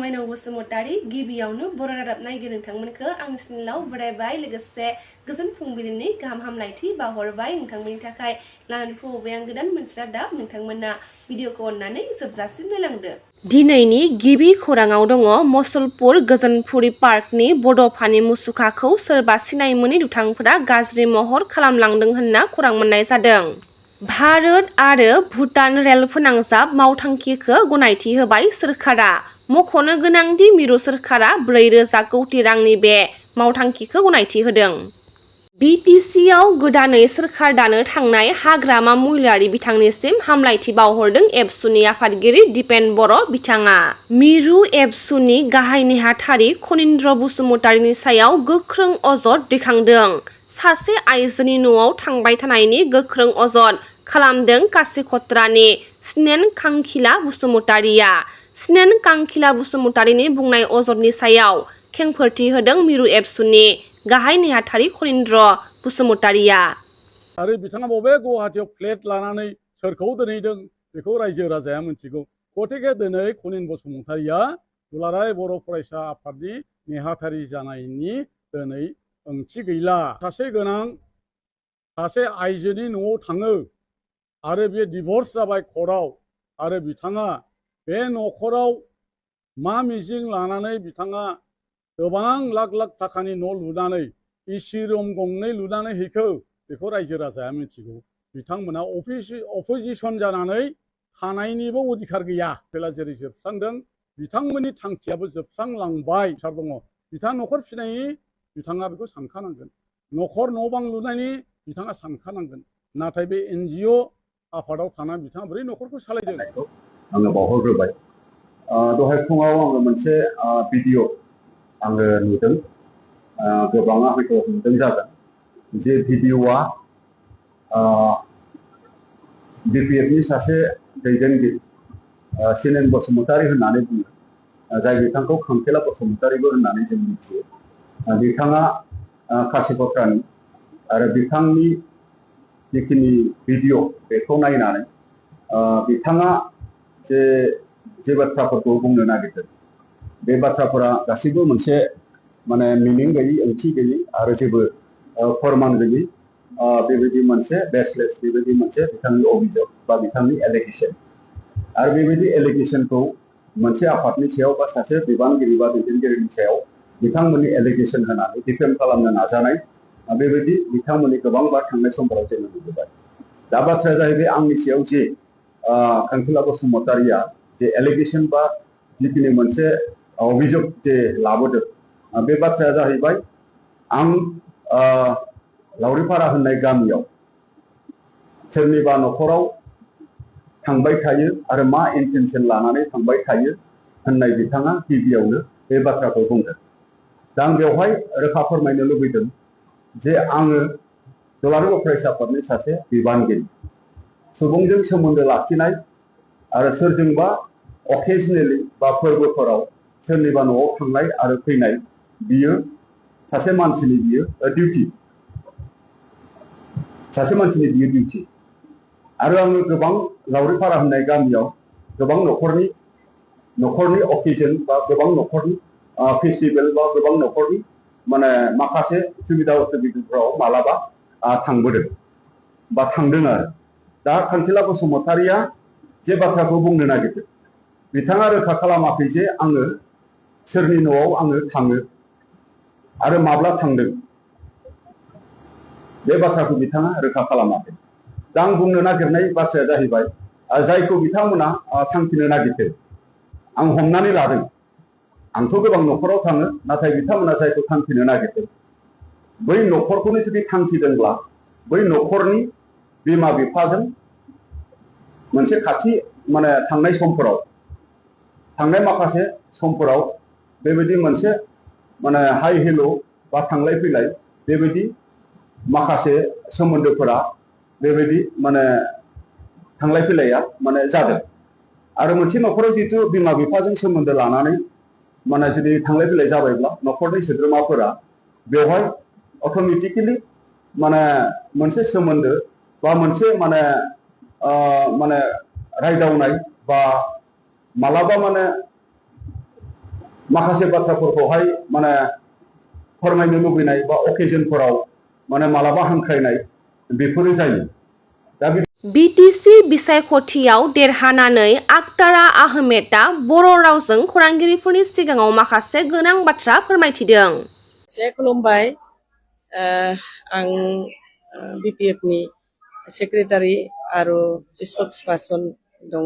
माइनाव बसुमतारी गिबियावनो बर' रादाब नायगिरि नोंथांमोनखौ आंनि चेनेलाव बरायबाय लोगोसे गोजोन फुंबिलिनि गाहाम हामलायथि बावहरबाय नोंथांमोननि थाखाय लानानै फैबाय आं गोदान मोनसे रादाब नोंथांमोना भिडिअखौ अननानै जोबजासिम नायलांदो। दिनैनि गिबि खौराङाव दङ मसलपुर गोजोनपुरी पार्कनि बड'फानि मुसुखाखौ सोरबा सिनाय मोनै दुथांफोरा गाज्रि महर खालामलांदों होनना खौरां मोननाय जादों। भारत आरो भुटान रेल फोनांजाब मावथांखिखौ गनायथि होबाय सोरखारा। मख'नो गोनांदि मिरु सोरखारा 4,000 कौटि रांनि बे मावथांखिखौ गनायथि होदों। BTC-आव गोदानै सोरखार दानो थांनाय हाग्रामा महिलारि बिथांनिसिम हामलायथि बावहरदों एबसुनि आफादगिरि दिपेन बर' बिथाङा। मिरु एबसुनि गाहाय नेहाथारि खनीन्द्र बसुमतारीनि सायाव गोख्रों अजद दैखांदों। सासे आइजोनि न'आव थांबाय थानायनि गोख्रों अजद खालामदों कासिकत्रानि स्नेन कांखिला बसुमतारीया। स्नेन कांखिला बसुमतारीनि बुंनाय अजदनि सायाव खेंफोरथि होदों मिरु एबसुनि गाहाय नेहाथारि खनीन्द्र बसुमतारीया। आरो बिथाङा बबे गुवाहाटीयाव फ्लेट लानानै सोरखौ दोनहैदों बेखौ रायजो राजाया मिथिगौ। गतिके दिनै खनीन्द्र बसुमतारीया दुलाराय बर' फरायसा आफादनि नेहाथारि जानायनि दिनै ओंथि गैला। सासे आइजोनि न'आव थाङो आरो बे डिभर्स जाबाय कर्टआव आरो बिथाङा बे न'खराव मा मिजिं लानानै बिथाङा गोबां लाख लाख थाखानि न' लुनानै एसि रुम गंनै लुनानै हैखो बेखौ रायजो राजाया मिथिगौ। बिथांमोना अपोजिसन जानानै थानायनिबो अधिकार गैया। जेला जेरै जोबस्रांदों बिथांमोननि थांखियाबो जोबस्रांलांबाय सार दङ। बिथाङा न'खर फिसिनायनि बिथाङा बेखौ सानखानांगोन। न'खर न' बां लुनायनि बिथाङा सानखानांगोन। नाथाय बे NGO आफादाव थानानै बिथाङा बोरै न'खरखौ सालायदों आङो बावहरग्रोबाय। दहाय फुङाव आङो मोनसे भिडिअ आङो नुदों। गोबाङा हयथ' नुदों जागोन। जे भिडिअआ BPFनि सासे दैदेनगिरि स्नेन बसुमतारी होननानै बुङो। जाय बिथांखौ खांखेला बसुमतारीबो होननानै जों मिथियो। बिथाङा कासिकत्रानि आरो बिथांनि जिखिनि भिडिअ बेखौ नायनानै बिथाङा जे बाथ्राफोरखौ बुंनो नागिरदों बे बाथ्राफोरा गासैबो मोनसे माने मिनिं गैयि ओंथि गैयि आरो जेबो फोरमान गैयि बेबायदि मोनसे बेसलेस बेबायदि मोनसे बिथांनि अभियोग बा बिथांनि एलिगेसन। आरो बेबायदि एलिगेसनखौ मोनसे आफादनि सायाव बा सासे बिबानगिरि बा दैदेनगिरिनि सायाव बिथांमोननि एलिगेसन होनानै डिफेम खालामनो नाजानाय बेबायदि बिथांमोननि गोबांबार थांनाय समफोराव जोङो नुबोबाय। दा बाथ्राया जाहैबाय आंनि सायाव जे खांखेला बसुमतारीया जे एलिगेसन बा जिखिनि मोनसे अभियोग जे लाबोदों बे बाथ्राया जाहैबाय आं लावरिपारा होननाय गामियाव सोरनिबा न'खराव थांबाय थायो आरो मा इन्टेनसन लानानै थांबाय थायो होननाय बिथाङा गिबियावनो बे बाथ्राखौ बुंदों। दा आं बेवहाय रोखा फोरमायनो लुबैदों जे आङो दुलाराय बर' फरायसा आफादनि सासे बिबानगिरि। सुबुंजों सोमोन्दो लाखिनाय आरो सोरजोंबा अकेजनेलि बा फोरबोफोराव सोरनिबा न'आव थांनाय आरो फैनाय बियो सासे मानसिनि बियो डिउटि। सासे मानसिनि बियो डिउटि। आरो आङो गोबां लावरिपारा होननाय गामियाव गोबां न'खरनि अकेजन बा गोबां न'खरनि फेस्टिभेल बा गोबां न'खरनि माने माखासे सुबिदा उसुबिदाफ्राव मालाबा थांबोदों बा थांदों आरो। दा खांखेला बसुमतारीया जे बाथ्राखौ बुंनो नागिरदों बिथाङा रोखा खालामाखै जे आङो सोरनि न'आव आङो थाङो आरो माब्ला थांदों बे बाथ्राखौ बिथाङा रोखा खालामाखै। दा आं बुंनो नागिरनाय बाथ्राया जाहैबाय जायखौ बिथांमोना थांखिनो नागिरदों आं हमनानै लादों। आंथ' गोबां न'खराव थाङो नाथाय बिथांमोना जायखौ थांखिनो नागिरदों बै न'खरखौनो जुदि थांखिदोंब्ला बै न'खरनि बिमा बिफाजों मोनसे खाथि माने थांनाय माखासे समफोराव बेबायदि मोनसे माने हाइ हेल' बा थांलाय फैलाय बेबायदि माखासे सोमोन्दोफोरा बेबायदि माने थांलाय फैलाया माने जादों। आरो मोनसे न'खराव जिहेतु बिमा बिफाजों सोमोन्दो लानानै माने जुदि थांलाय फैलाय जाबायब्ला न'खरनि सोद्रोमाफोरा बेवहाय अट'मेटिकेलि माने मोनसे सोमोन्दो बा मोनसे माने रायदावनाय बा मालाबा माने माखासे बाथ्राफोरखौहाय माने फोरमायनो लुबैनाय बा अकेजनफोराव माने मालाबा हांख्रायनाय बेफोरो जायो। दा बिटिसि बिसायख'थियाव देरहानानै आक्तारा आहमेदआ बर' रावजों खौरांगिरिफोरनि सिगाङाव माखासे गोनां बाथ्रा फोरमायथिदों। खुलुमबाय। आं बिपिएफनि सेक्रेटारि आरो स्पक्स पार्सन दङ।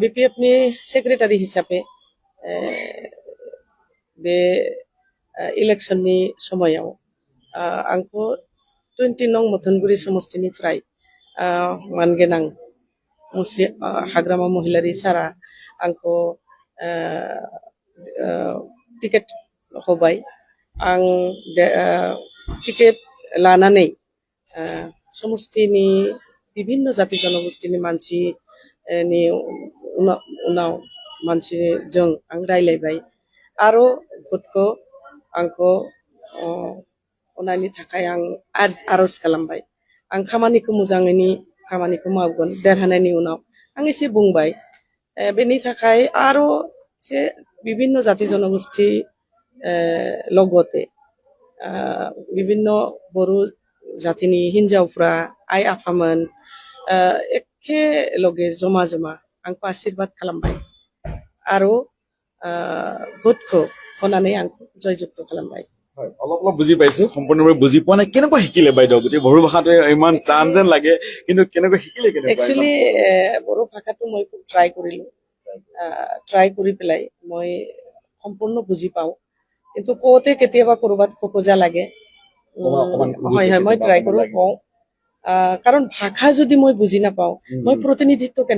बिपिएफनि सेक्रेटारि हिसाबै बे इलेक्शननि समायाव आंखौ 20 नं मथनगुरि समस्तिनिफ्राय मानगोनां हाग्रामा महिलारि सारा आंखौ टिकेट होबाय। आं टिकेट लानानै समस्तिनि विभिन्न जाति जनगोष्ठीनि मानसिनि उनाव मानसिजों आं रायलायबाय आरो भटखौ आंखौ अनायनि थाखाय आं आरज खालामबाय। आं खामानिखौ मोजाङैनो खामानिखौ मावगोन देरहानायनि उनाव आं एसे बुंबाय। बेनि थाखाय आरो एसे विभिन्न जाति जनगोष्ठी लगते विभिन्न बर' जातिनि हिन्जावफ्रा आइ आफामोन एखे लगे जमा जमा आंखौ आशीर्बाद खालामबाय आरो भटखौ होनानै आंखौ जयजुक्त खालामबाय। অলপ অলপ বুজি পাইছো, সম্পূৰ্ণভাৱে বুজি পোৱা নাই। কেনেকৈ শিকিলে বাইদেউ? গোটেই বড়ো ভাষাটো ইমান টান যেন লাগে, কিন্তু কেনেকৈ শিকিলে? একচুৱেলি বড়ো ভাষাটো মই খুব ট্ৰাই কৰিলো। ট্ৰাই কৰি পেলাই মই সম্পূৰ্ণ বুজি পাওঁ, কিন্তু কওঁতে কেতিয়াবা ক'ৰবাত খোকোজা লাগে। হয় হয়, মই ট্ৰাই কৰো কওঁ, কাৰণ ভাষা যদি মই বুজি নাপাওঁ মই প্ৰতিনিধিত্ব কেনেকৈ